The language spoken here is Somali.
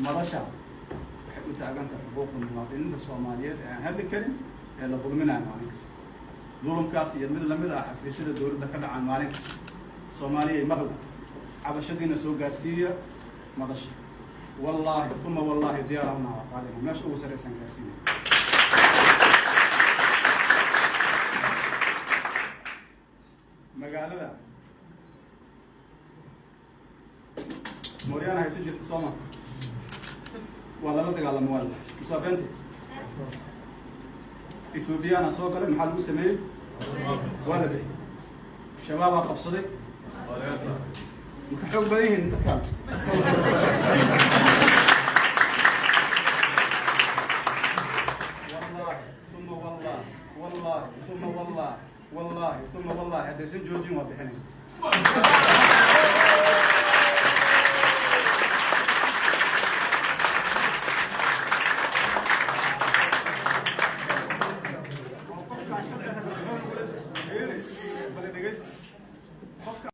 Madasha waxay u taagan tahay xuquuqda muwaadiniinta Soomaaliyeed ee aan hadli karin ee la dulminayo maalin kasta. Dulumkaas iyo mid lamid ah xafiisyada dowladda ka dhacaan maalin kasta. Soomaaliyay, maqla, cabashadiina soo gaarsiiya madasha. Wallaahi uma wallaahi, diyaarahuna waa qaadina, meesha ugu sarreysaan gaarsiinaya. Magaalada Mooryaana haysan jirta sooma? Waa lala dagaalamo, waa la musaabeenta Ethoobiyaana soo galay. Maxaa lagu sameeyey? Waa la bixi. Shabaabaa qabsaday. Maka xoog badan yihiin dadkaan? Wallahi uma wallah, wallahi uma wallah, wallahi uma wallahi, haddaysan joojin waa bixinay.